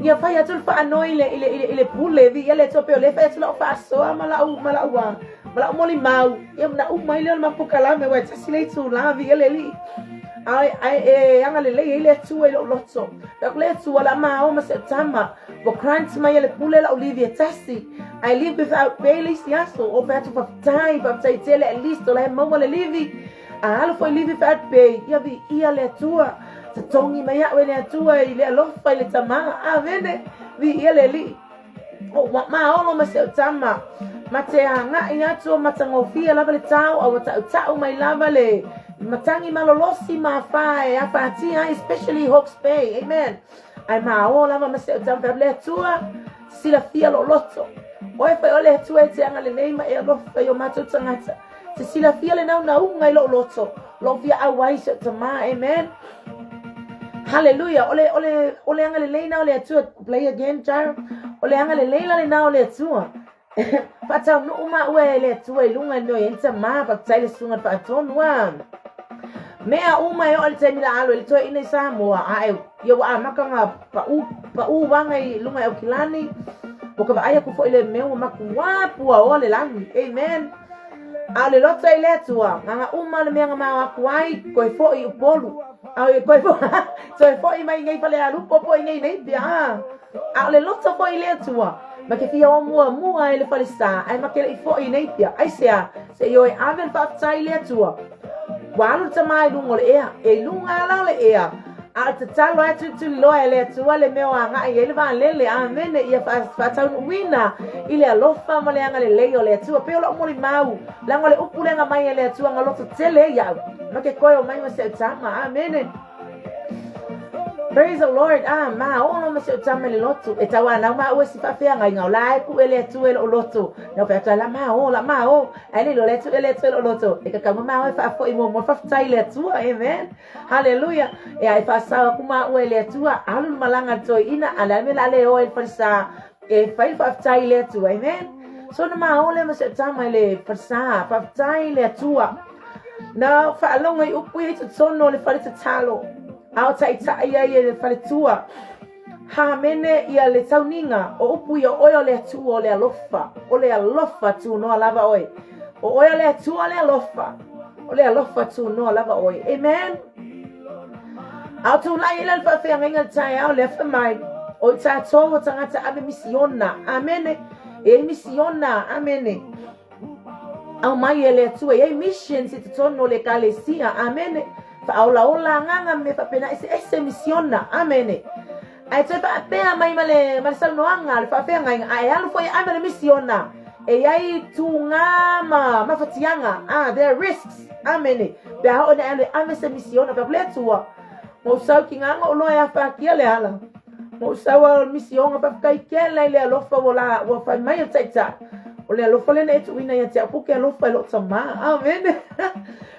Ia fai atu le faanoi i le, i le, i le, i le pule, viia le Atua pei o lea e fai atu lau faasoa ma lau, ma lau, ma lau molimau. Ia ona uma ai lea o le matou polokalame, aua e tasi le itulā, viia le Alii. Ae, ae e agalelei ai le Atua i lou loto. Fai atu le Atua, o le a ma o ma si au tama. Ua grant mai e le pule lau livi e tasi. I live without pay le isi aso. Ou fai atu faafetai, faafetai tele at least o la e maua le livi. A alu foi livi without pay, ia viia le Atua. Totogi mai a'u e le Atua i le alofa i le tama. Amene. Viia le Alii. O ua maolo ma si au tama, ma te agai atu o matagofie lava le tao, a ua tautau mai lava le matagi malolosi ma afa e afatia ai, especially Hawke's Bay, amen. Ae maō lava ma si au tama, fai atu le Atua, silafia lou loto. Oe foi o le Atua e te agalelei ma e alofa i o matou tagata. Te silafia le naunauga i lou loto, lou fia auai si au tama, amen. Hallelujah. O le, o le, o le agalelei na o le Atua. Play again, Jairo. O le agalelei la lena o le Atua. Faataunuu maua e le Atua i luga i le mea o i ai le tama, faafetai le susuga i le faatonu a. Mea uma e oo i le taimi la alu ai le toeaina i Samoa, a e, ia ua amata ona pau, pau uaga i luga i Aukilani, ua ka vaai atu foi i le mea ua matua puaoa le lagi. Amen. A o le loto i le Atua, na ona uma le mea na mao atu ai, toe foi i Upolu. A o toe foi, toe foi mai nei Falealupo po i nei Napier. A, a o le loto foi i le Atua, ma ke fia o muamua ai le falesa, ae ma ke leʻi foi i Napier. Aisea? Se i o e ave le faafetai i le Atua. Ua alu le tama i luga o le ea, e i luga la o le ea, a o le tatalo ae tulituliloa e le Atua le mea o agai ai le vaalele, amene, ia faataunuuina i le alofa ma le agalelei o le Atua. Pei o lou molimau, leaga o le upu lea na aumai e le Atua na loto tele ai au, ma ke koe o mai ma si au tama, amene. Praise the Lord. Ah, ma ono ma si au tama i le lotu. E tauanau maua i si faafeagaiga o la e pue le Atua i lou lotu. Na ou fai atu ai, la ma o, la ma o. Ae le iloa le Atua le Atua i lou lotu. E kakau mamao e faafoi muamua faafetai i le Atua. Amen. Haleluia. Ea e faasao atu maua e le Atua, alu le malaga a le toeaina, a o le a le mea o le a le o ai i le falesa e fai le faafetai i le Atua. Amen. So na ma o lea ma si au tama i le falesa, faafetai i le Atua. Na faalogo i upu ia i totonu o le fale tatalo, a o taitai ai e le faletua. Hāmene ia le tauniga o upu ia o oe o le Atua o le alofa, o le alofa tunoa lava oe. O oe o le Atua o le alofa, o le alofa tunoa lava oe. Amen. A o tulai ai la le faafeagaiga i le taeao lea fai mai, o i tatou o tagata ave misiona. Amene. E i ai misiona. Amene. Aumai e le Atua e i ai missions i totonu o le Ekalesia. Amene. Faaolaola agaga ma mea faapena, eseese misiona. Amene. Ae toe faapea mai ma le, ma le saunoaga, le faafeagaiga, a e alu foi e ave le misiona, e i ai tugā ma mafatiaga. Ah, there are risks. Amene. Pe a oo ina e alu e ave se misiona, fai atu le Atua, Ma ou sau ki ngā ngoo loa e afakia le ala. Ma ou sau a o le misioga faafetai tele i le alofa ua la ua fai mai e le Taitai. O le alofa lea na e tuuina ia te au, pou ke alofa i lou tama. Amene.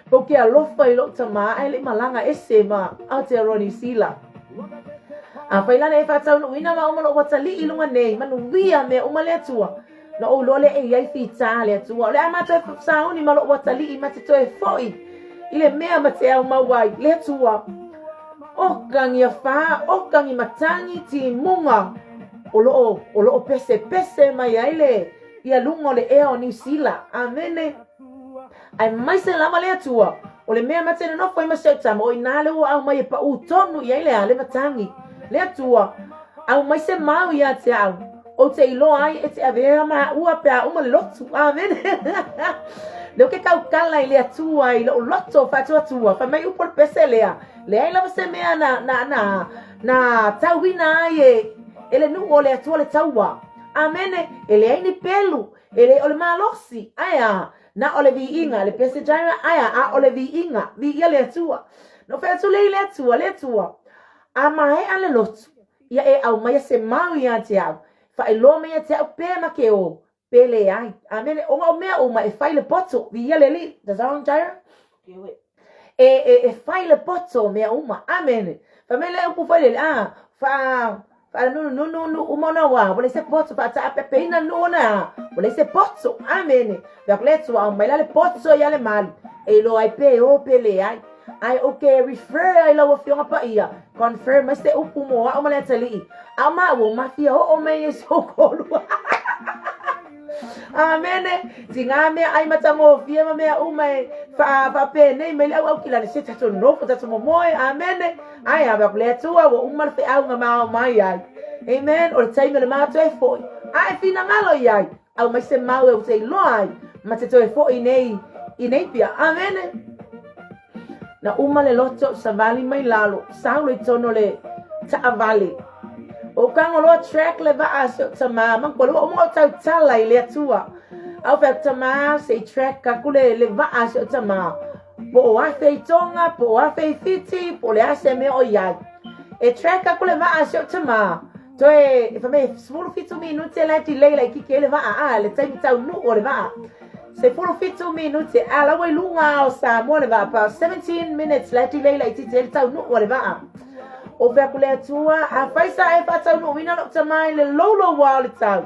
Pou ke alofa i lou tama ae le i malaga ese ma Aotearoa Niu Sila. Afai la na e faataunuuina maua ma lou atalii i luga nei, manuia mea uma le Atua. Na ou iloa lea e i ai fita a le Atua. O le a matou e sauni ma lou atalii ma te toe foi i le mea ma te aumau ai le Atua. Oka ni afa, oka ni matagi timuga o loo, o loo pesepese mai ai le. Ia luga o le ea o Niu Sila. Amene. Aemaise lava le Atua, o le mea ma te nonofo ai ma si au tama, o i ina lea ua aumai e paʻū tonu i ai le a, le matagi. Le Atua, aumai se mau ia te au, ou te iloa ai e te avea maua pe a uma le lotu. Amene. Lea ou te tautala i le Atua i lou loto faatuatua, fai mai upu o le pese lea, leai lava se mea na, na, na, na tauina ai e, e le nuu o le Atua le taua. Amene. E leai ni pelu, e le o le malosi, ae a, na o le viiga, le pese Jireh, ae a, a o le viiga, viia le Atua. Na ou fai atu lea i le Atua, le Atua, a maea le lotu, ia e aumaia se mau ia te au, faailoa mai ia te au pe ma ke o, pe leai. Amene. Ona o mea uma e fai le poto, viia le Alii. Does that sound Jireh? E, e, e fai le poto mea uma. Amene. Fai mai le upu foi lele, a, fa, faanunununu uma ona ua, ua leai se poto, faataapeapeina nuu ona a, ua leai se poto. Amene. Fai atu le Atua, aumai la le poto ia le malu, e iloa ai pe o pe leai. Ae ou te refer ai lau Afioga Paia, confirm mai se upu mo au ma le atalii, a o maua ua mafia oo mai ai si ou toalua. Amene. Tiga meaai matagofie ma mea uma e faapenei mai le auaukilani, se tatou nofo tatou momoe. Amene. Ae a le Atua ua uma le feauga ma ao mai ai. Amen. O le taimi o le matou e foi. A e finagalo i ai, aumai se mau e ou te iloa ai, ma te toe foi nei i Napier. Amene. Na uma le loto, savali mai lalo, saulo i tonu o le taavale. O kago loa track le vaa a si ou tamā, manatua lea ua uma ona ou tautala i le Atua. A ou fai atu, Tamā, se i track aku le, le vaa a si ou tamā. Po o afe i Tonga, po o afe i Fiti, po o le a se mea o i ai. E track aku le vaa a si ou tamā. Toe, e fai mai, 17 minute la e delay laitiiti ai le vaa, a, le taimi taunuu o le vaa. 17 minute, a la ua i luga o Samoa le vaa, about 17 minutes la e delay laitiiti ai le taunuu o le vaa. Ou fai atu le Atua, afai sa e faataunuuina lou tama i le louloua o le tau,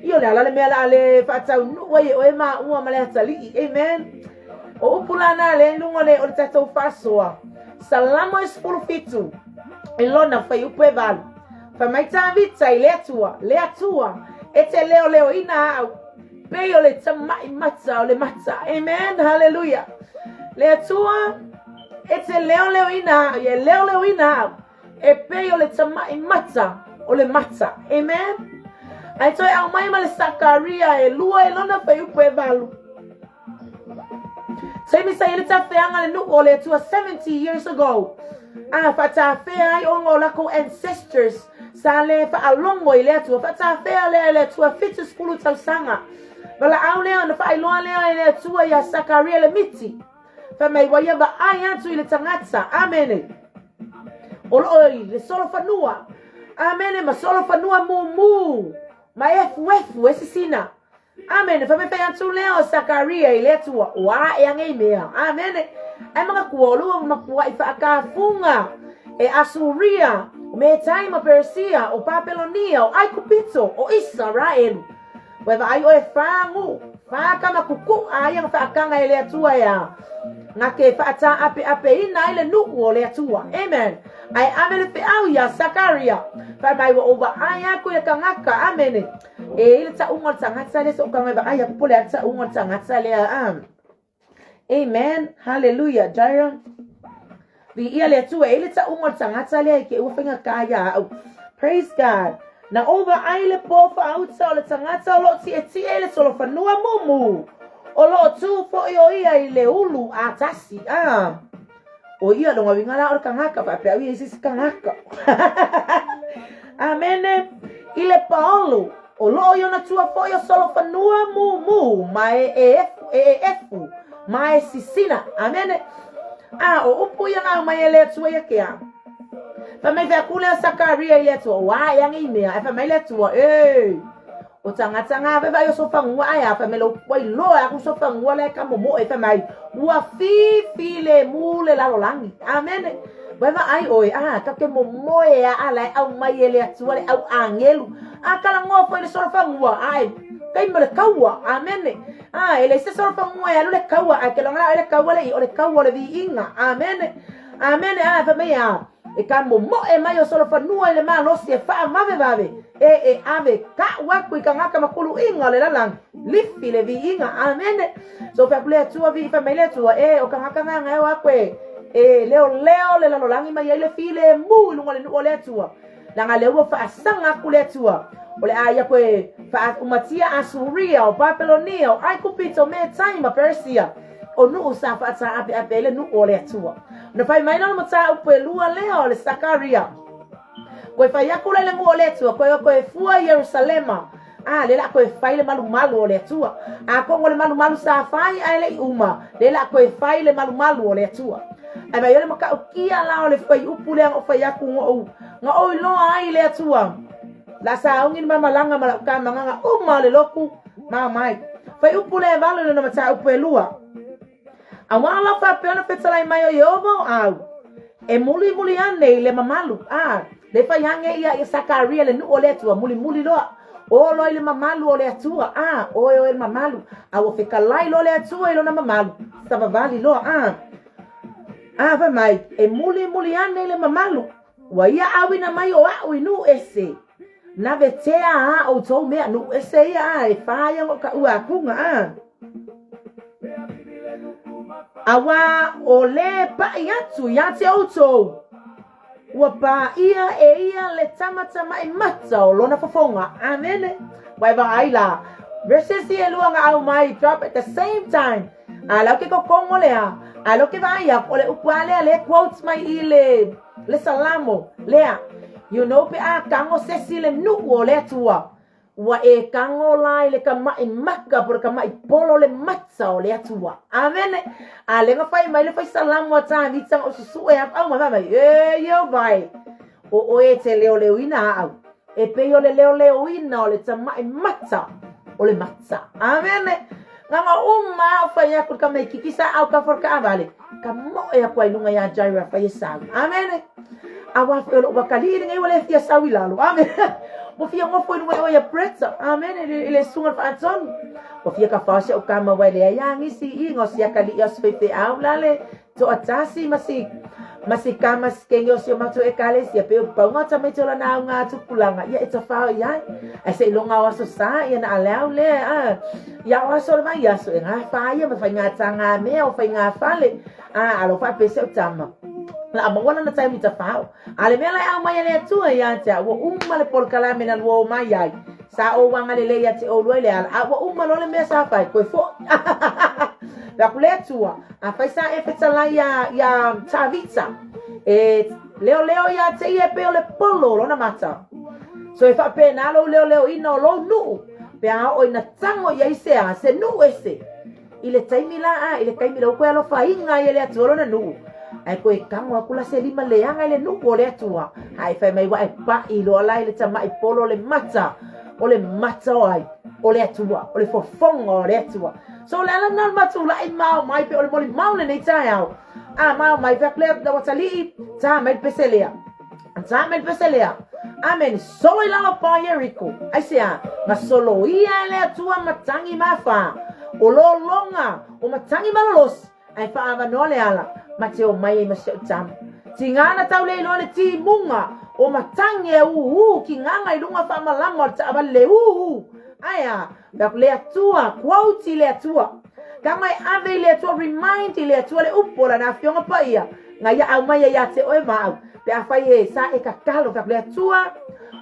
ia o le a la le mea o le a le faataunuu ai e oe maua ma le atalii. Amen. O upu la na lea i luga o le, o le tatou faasoa. Salamo e 17, i lona fuaiupu e 8. Fai mai Tavita i le Atua, le Atua, e te leoleoina au, pei o le tamaʻi mata o le mata. Amen, hallelujah. Le Atua, e te leoleoina au, e leoleoina au, e pei o le tamaʻi mata o le mata. Amen. Ae toe aumai ma le Sakaria e lua i lona fuaiupu e 8. Taimi sa i ai le tafeaga le nuu o le Atua 70 years ago. A faatafea ai ona o lakou ancestors sa le faalogo i le Atua. Faatafea lea e le Atua 70 tausaga. Valaau lea ona faailoa lea e le Atua ia Sakaria le miti. Fai mai ua ia vaai atu i le tagata. Amene. O loo i le solofanua. Amene ma solofanua mumu. Ma efuefu e sisina. Amene. Fai mai fai atu lea o Sakaria i le Atua, o a ea nei mea. Amene. Ae manatua o lua matuaʻi faakafuga e Asuria, o Metai ma Peresia, o Papelonia, o Aikupito, o Isaraelu. Ua e vaai oe fagu, fa kama kukuʻa ia na faakaga e le Atua e a, na te faataapeapeina ai le nuu o le Atua. Amen. Ae ave le feau ia Sakaria. Fai mai ua ou vaai aku i le tagata. Amene. E i le tauga o le tagata lea, se o kaga e vaai aku po o le a le tauga o le tagata lea. Amen. Hallelujah. Jaira. Viia le Atua, e i le tauga o le tagata lea i te ua faigata ia au. Praise God. Na ou vaai le pō faauta o le tagata o loo tietie i le solofanua mumu. O loo tū foi o ia i le ulu a tasi. Ah. O ia lona uiga la o le tagata, faapea au ia i se isi tagata. Amene. I le paolo, o loo i ona tua foi o solofanua mumu ma e eefu, e eefu ma e sisina. Amene. A o upu ia na aumai e le Atua ia te au. Fai mai fai atu lea o Sakaria i le Atua, o a ea nei mea? Ae fai mai le Atua, e, o tagata nga vaivai o sofanua ae a, fai mai lau ua iloa aku sofanua la e ka momoe, fai mai, ua fifi le mu le lalolagi. Amene. Ua vaai oe, a, ka te momoe a a la e aumai e le Atua le au agelu. A kalagoa foi le solofanua, ae, taimi o le kaua. Amene. A, e leai se solofanua e alu le kaua, ae ke loga la oe le kaua le i, o le kaua o le viiga. Amene. Amene. A, fai mai a. E ka momoʻe mai o solofanua i le malosi e faavavevave e e ave kaʻu aku i kagaka ma kuluʻiga o le lalagi, lifi le viiga. Amene. So fai aku le Atua, vii fai mai le Atua, e o kagaka gagae o aku e e leoleo le lalolagi ma i ai le filemu i luga o le nuʻu o le Atua. Leaga lea ua faasaga aku le Atua, o le a ia koe faaumatia Asuria, o Bapelonia, o Aikupito, o Metai ma Peresia, o nuu sa faataapeape ai le nuu o le Atua. Ona fai mai la o le mataupu e lua lea o le Sakaria. Koe fai aku la i le nuu o le Atua, koe o koe fua i Ierusalema, a lea la koe fai le malumalu o le Atua. A kongo le malumalu sa fai ae le i uma, lea la koe fai le malumalu o le Atua. Ae mai o le matautia la o le fuaiupu lea na ou fai atu na ou, na ou iloa ai le Atua. La sauni le mamalaga ma lau kamagaga uma o le lotu ma mai. Fuaiupu lea e valo i lona mataupu e lua. Auā la faapea ona fetalai mai o Ieova o au, e mulimuli ane i le mamalu, a, le fai ane ia ia Sakaria le nuu o le Atua, mulimuli loa, o loa i le mamalu o le Atua, a, oe oe le mamalu, a ua fetalai loa le Atua i lona mamalu, savavali loa, a, a, fai mai, e mulimuli ane i le mamalu, ua ia auina mai o a'u i nuu ese, na vetea a outou mea, nuu ese ia, a, e fa ia o ka ua akuga, a. Auā o lē paʻi atu iā te outou, ua pāʻia e ia le tamatamaʻi mata o lona fofoga. Amene. Ua e vaai la. Verses ia e lua na aumai drop at the same time. A lau ke kokogo lea, a lau ke vaai aku, o le upu a lea le quote mai i le, le Salamo lea. You know pe a kago sesi le nuʻu o le Atua. Ua e kago la i le kamaʻi maka po le kamaʻi polo le mata o le Atua. Amene. A lea na fai mai le fai salamo a Tāvita na ususuʻe aku au ma mai, e Ieova e, o ʻoe e te leoleoina aʻau, e pei o le leoleoina o le tamaʻi mata o le mata. Amene. Nga uma au fai aku le kamaikiki sa au ka fo kaʻawale, ka moʻe aku ai luga iā Jaira fai e sau. Amene. Auā foi o loʻu akalii lenei ua le fia sau i lalo. Amene. Ua fia nofo i luga i o ia Bretta. Amene. I le susuga i le faatonu. Ua fia kafao si au kama ua e leai a nisi i nga o si akalii o si faifeau la le toatasi ma si ma si kama sikenge o si o matou ekalesia pei o pauga o tamaiti o lana auga tupulaga ia e tafao i ai ae seiloga o aso sa ia na aleau lea a ia o aso o le vaiaso e gafa ia ma faigatagā mea o faiga fale a alo faapea si au tama la a maua lana taimi tafao a le mea la e aumai e le Atua ia te au ua uma le polokalame na lua o mai ai sa ou agalelei ia te oulua i le ala a ua uma loa le mea sa fai koe foʻi Fai aku le Atua a fai sa e fetalai iā iā Tavita e leoleo ia te ia e pei o le polo o lona mata so e faapena lou leoleoina o lou nuu pe a oo ina tago i ai se a se nuu ese I le taimi la a, i le taimi la ua koe alofaina ai e le Atua lona nuu, ae koe kago aku la se lima leaga i le nuu o le Atua, ae fai mai ua e paʻi loa la i le tamaʻi polo o le mata, o le mata o ai? O le Atua, o le fofoga o le Atua. So o le ala lena o le matou laʻi mao mai pe o le molimau lenei taeao. A mao mai fai atu lea ua talii, tā mai le pese lea. Tā mai le pese lea. Amen. Solo i lalo pa o Ieriko. Aisea? Na soloia e le Atua matagi ma fa. O lologa o matagi malolosi, ae faaavanoa le ala, ma te omai ai ma si au tama. Tiga na tau le iloa le timuga o matagi e ūū ki gaga i luga faamalama o le taavale le ūū. Ae a? Fai atu le Atua, quote i le Atua. Ka mai ave i le Atua, remind i le Atua le upu o lana Afioga Paia, na ia aumai ai ia te oe ma au. Pe afai e sa e tatalo, fai atu le Atua,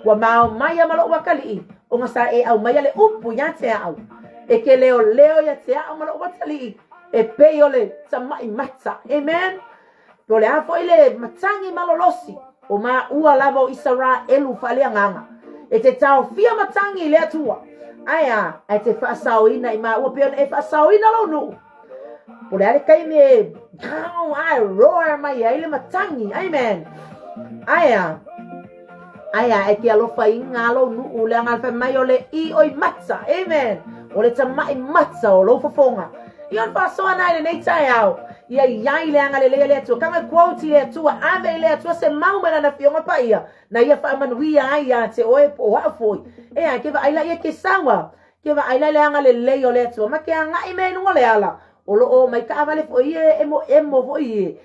ua mao mai a ma loʻu akalii, ona sa e aumaia le upu ia te au. E ke leoleo ia te au ma loʻu atalii, e pei o le tamaʻi mata. Amen. Po o le a foi le matagi malolosi o maua lava o Isaraelu faaleagaga, e te taofia matagi i le Atua, ae a, ae te faasaoina i maua pei ona e faasaoina lou nuu. Po o le a le taimi e gao a e roar mai ai le matagi. Amen. Ae a, Ae a, e ke alofaina a lou nuu leaga le fai mai o le i oi mata. Amen. O le tamaʻi mata o lou fofoga. Ia ona faasoa na i lenei taeao. Ia iai le agalelei a le Atua. Kaga quote i le Atua. Ave i le Atua se mau mai lana afioga paia. Na ia faamanuia ai ia te oe po o au foi. E ai, ke vaai la ia ke saua. Ke vaai la i le agalelei o le Atua. Ma ke agaʻi mea i luga o le ala. O loo mai taavale foi e emo emo foi e.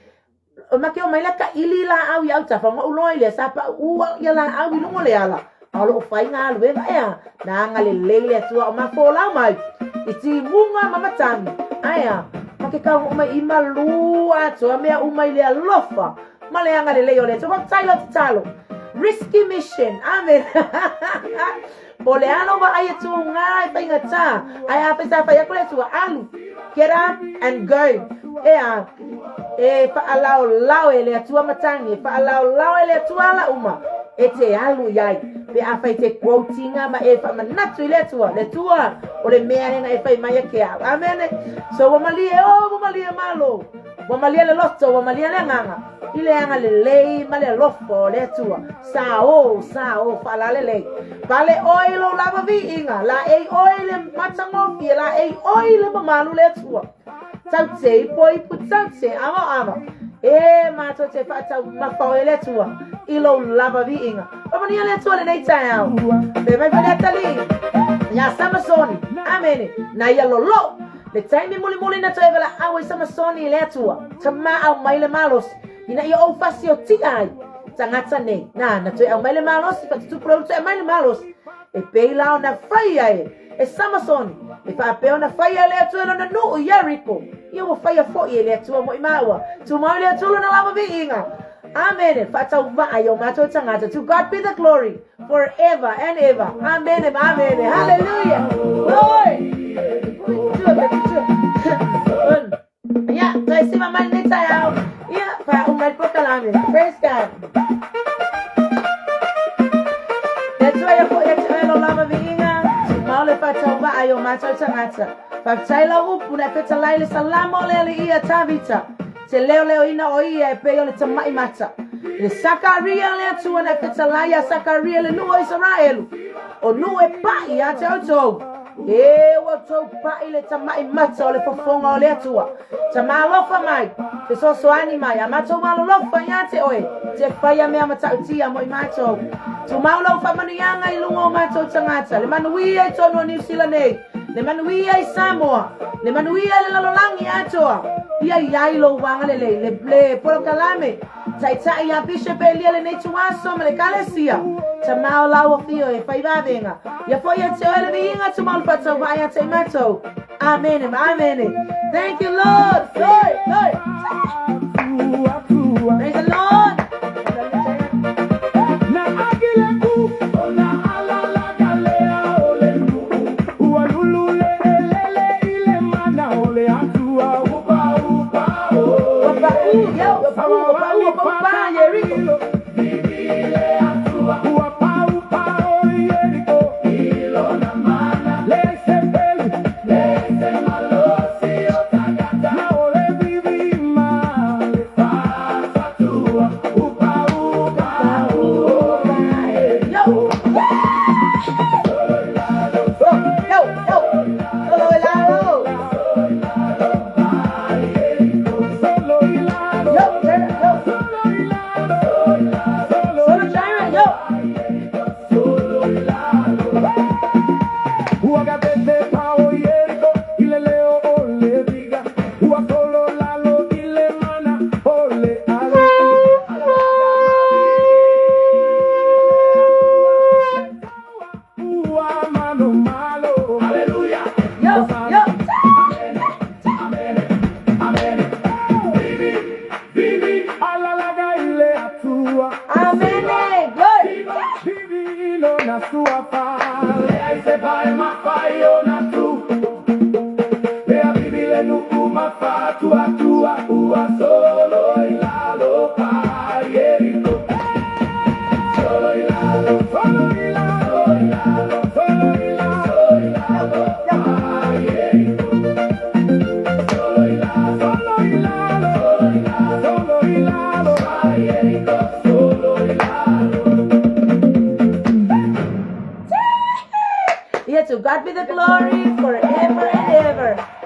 O make o mai la taʻili laʻau i autafa ona ou loa ai lea sa paʻuʻu ia laʻau i luga o le ala a o loʻo fai galuega ʻea na agalelei le Atua o mafolau mai i timuga ma matagi aea ma ke kauoʻo mai i malū atoa mea uma i le alofa ma le agalelei o le Atua. Faafetai lau tatalo. Risky mission. Amen. Po o le a lou vaai e tūgā e faigata, ae afai sa fai atu le Atua, alu, get up and go. Ea, e faalaolao e le Atua matagi, e faalaolao e le Atua ala uma e te alu i ai. Pe afai te quotinga ma e faamanatu i le Atua, le Atua o le mea lena e fai mai ia ke au. Amene. So ua malie, oh, ua malie malo. Ua malie le loto, ua malie le agaga, i le agalelei ma le alofa o le Atua. Sa o, sa o, faalalelei. Pale ʻoe i lou lava viiga, laei ʻoe i le matagofie, laei ʻoe i le mamalu le Atua. Taute i poipu, taute avaava. E mātou te faataumafa oe le Atua i lou lava viiga. Faamanuia le Atua lenei taeao. Fai mai Faleatalii iā Samasoni. Amene. Na ia loloo. Le taimi mulimuli na toe valaau ai Samasoni i le Atua, Tamā aumai le malosi, ina ia ou fasiotia ai tagata nei. Na, na toe aumai le malosi, faatutupu le ulu toe aumai le malosi. E pei la ona faia e, e Samasoni, e faapea ona faia e le Atua i lona nuu i Ieriko. Ia ua faia foi e le Atua mo i māua. Tumau i le Atua lona lava viiga. Amene. Faatauvaa i o mātou tagata. To God be the glory forever and ever. Amene ma amene. Hallelujah. Glory. Ia, toe sima mai lenei taeao. Ia, faauma mai le polokalame. Praise God. Le Atua ia foʻi ia te oe lou lava viiga, tumau le faatauvaa i o matou tagata. Faafetai lau upu na e fetalai le Salamo o le Alii ia Tavita, te leoleoina o ia e pei o le tamaʻi mata. Le Sakaria le Atua na e fetalai ia Sakaria le nuu o Isaraelu, o nuu e paʻi ia te outou. E ua outou paʻi le tamaʻi mata o le fofoga o le Atua. Tama alofa mai, fesoasoani mai, a matou alolofa ia te oe, te faia mea matautia mo i matou. Tumau lau faamanuiaga i luga o matou tagata, le manuia i totonu o Niu Sila nei, le manuia i Samoa, le manuia i le lalolagi atoa. Ia i ai lou agalelei, le, le polokalame Taitai ia Bishop Elia lenei tuaso ma le Ekalesia, Tama o lau afio e whai vavega. Ia foi ia te oe le viiga tumau le whaatauvaa ia te i matou. Amene ma amene. Thank you Lord. Glory, glory. Praise the Lord. Amene. Glory. Yeah, to God be the glory forever and ever.